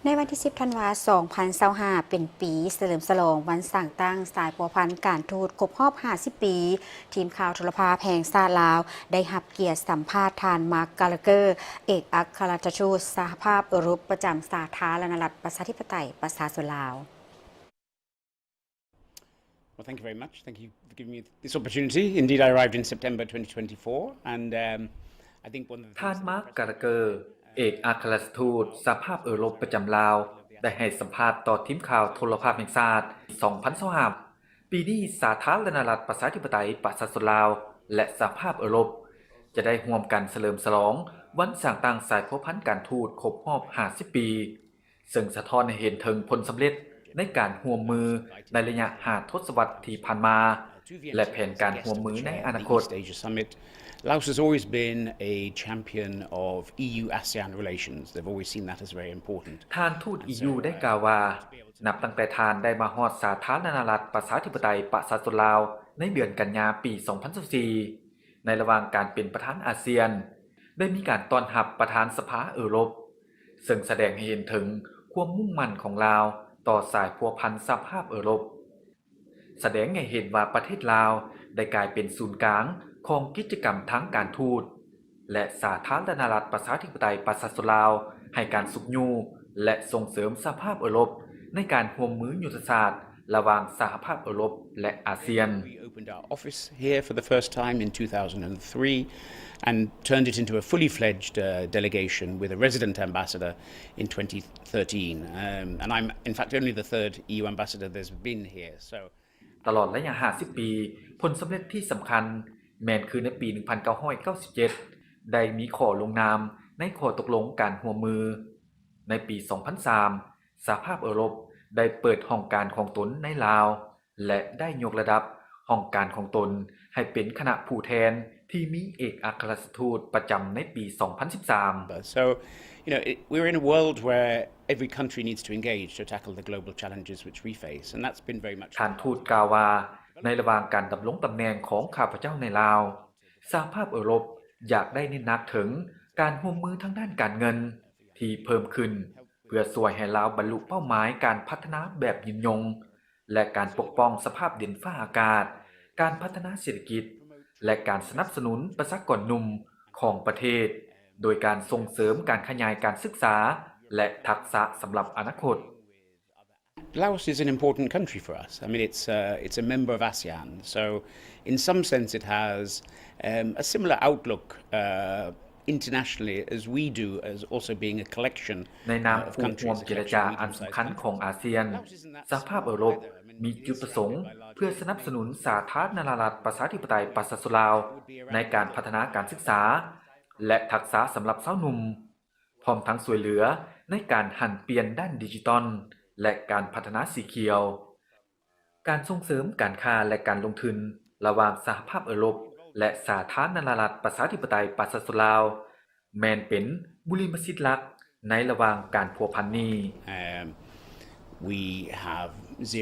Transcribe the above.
ໃນວັນທີສິບ ທັນວາ ສອງພັນຊາວຫ້າ ເປັນປີສະເຫຼີມສະຫຼອງວັນສ້າງຕັ້ງສາຍພົວພັນການທູດຄົບຮອບຫ້າສິບປີ, ທີມຂ່າວໂທລະພາບແຫ່ງຊາດລາວ ໄດ້ຮັບກຽດສຳພາດທ່ານ ມາກ ກາລາເກີ ເອກອັກຄະລັດຖະທູດສະຫະພາບເອີຣົບປະຈຳສາທາລະນະລັດປະຊາທິປະໄຕປະຊາຊົນລາວ. Well, thank you very much. Thank you for giving me this opportunity. Indeed, I arrived in September twenty twenty-four, and, um, I think one of the ທ່ານ ມາກ ກາລາເກີ ເອກອັກຄະລັດຖະທູດສະຫະພາບເອີຣົບປະຈຳລາວ ໄດ້ໃຫ້ສຳພາດຕໍ່ທີມຂ່າວໂທລະພາບແຫ່ງຊາດ ສອງພັນຊາວຫ້າ ປີນີ້ສາທາລະນະລັດປະຊາທິປະໄຕປະຊາຊົນລາວ ແລະ ສະຫະພາບເອີຣົບ ຈະໄດ້ຮ່ວມກັນສະເຫຼີມສະຫຼອງວັນສ້າງຕັ້ງສາຍພົວພັນການທູດຄົບຮອບຫ້າສິບປີ. ເຊິ່ງສະທ້ອນໃຫ້ເຫັນເຖິງຜົນສຳເລັດໃນການຮ່ວມມືໃນໄລຍະຫ້າທົດສະວັດທີ່ຜ່ານມາ ແລະ ແຜນການຮ່ວມມືໃນອະນາຄົດ. Laos has always been a champion of E U ASEAN relations. They've always seen that as very important. ທ່ານທູດ ອີຢູ ໄດ້ກ່າວວ່າ ນັບຕັ້ງແຕ່ທ່ານໄດ້ມາຮອດສາທາລະນະລັດປະຊາທິປະໄຕປະຊາຊົນລາວໃນເດືອນກັນຍາປີສອງພັນຊາວສີ່ ໃນລະຫວ່າງການເປັນປະທານອາຊຽນ ໄດ້ມີການຕ້ອນຮັບປະທານສະພາເອີຣົບ ເຊິ່ງສະແດງໃຫ້ເຫັນເຖິງຄວາມມຸ່ງໝັ້ນຂອງລາວຕໍ່ສາຍພົວພັນສະຫະພາບເອີຣົບ, ສະແດງໃຫ້ເຫັນວ່າປະເທດລາວໄດ້ກາຍເປັນສູນກາງຂອງກິດຈະກຳທາງການທູດ ແລະ ສາທາລະນະລັດປະຊາທິປະໄຕປະຊາຊົນລາວ ໃຫ້ການຊຸກຍູ້ ແລະ ສົ່ງເສີມສະຫະພາບເອີຣົບໃນການຮ່ວມມືຍຸດທະສາດລະຫວ່າງສະຫະພາບເອີຣົບ ແລະ ອາຊຽນ. We opened our office here for the first time in two thousand three and turned it into a fully fledged, uh, delegation with a resident ambassador in twenty thirteen. Um, and I'm, in fact, only the third E U ambassador that's been here. So ຕະຫຼອດໄລຍະຫ້າສິບປີ, ຜົນສຳເລັດທີ່ສຳຄັນແມ່ນຄືໃນປີໜຶ່ງພັນເກົ້າຮ້ອຍເກົ້າສິບເຈັດ ໄດ້ມີຂໍ້ລົງນາມໃນຂໍ້ຕົກລົງການຮ່ວມມື. ໃນປີສອງພັນສາມ ສະຫະພາບເອີຣົບໄດ້ເປີດຫ້ອງການຂອງຕົນໃນລາວ ແລະ ໄດ້ຍົກລະດັບຫ້ອງການຂອງຕົນໃຫ້ເປັນຄະນະຜູ້ແທນທີ່ມີເອກອັກຄະລັດຖະທູດປະຈຳໃນປີສອງພັນສິບສາມ. So, you know, it, we're in a world where every country needs to engage to tackle the global challenges which we face, and that's been very much. ທ່ານທູດກ່າວວ່າ ໃນລະຫວ່າງການດຳລົງຕຳແໜ່ງຂອງຂ້າພະເຈົ້າໃນລາວ, ສະຫະພາບເອີຣົບຢາກໄດ້ເນັ້ນໜັກເຖິງການຮ່ວມມືທາງດ້ານການເງິນທີ່ເພີ່ມຂຶ້ນ ເພື່ອຊ່ວຍໃຫ້ລາວບັນລຸເປົ້າໝາຍການພັດທະນາແບບຍືນຍົງ ແລະ ການປົກປ້ອງສະພາບດິນຟ້າອາກາດ, ການພັດທະນາເສດຖະກິດ ແລະ ການສະໜັບສະໜູນປະຊາກອນໜຸ່ມຂອງປະເທດ ໂດຍການສົ່ງເສີມການຂະຫຍາຍການສຶກສາ ແລະ ທັກສະສຳລັບອະນາຄົດ. Laos is an important country for us. I mean, it's, uh, it's a member of ASEAN. So, in some sense, it has, um, a similar outlook, uh, internationally as we do, as also being a collection, uh, of countries, a collection of ໃນນາມຜູ້ຮ່ວມເຈລະຈາອັນສຳຄັນຂອງອາຊຽນ, ສະຫະພາບເອີຣົບມີຈຸດປະສົງເພື່ອສະໜັບສະໜູນສາທາລະນະລັດປະຊາທິປະໄຕປະຊາຊົນລາວ ໃນການພັດທະນາການສຶກສາ ແລະ ທັກສະສຳລັບຊາວໜຸ່ມ, ພ້ອມທັງຊ່ວຍເຫຼືອໃນການຫັນປ່ຽນດ້ານດິຈິຕອນ ແລະ ການພັດທະນາສີຂຽວ. ການສົ່ງເສີມການຄ້າ ແລະ ການລົງທຶນລະຫວ່າງສະຫະພາບເອີຣົບ ແລະ ສາທາລະນະລັດປະຊາທິປະໄຕປະຊາຊົນລາວ ແມ່ນເປັນບຸລິມະສິດຫຼັກໃນລະຫວ່າງການພົວພັນນີ້. Um, we have zero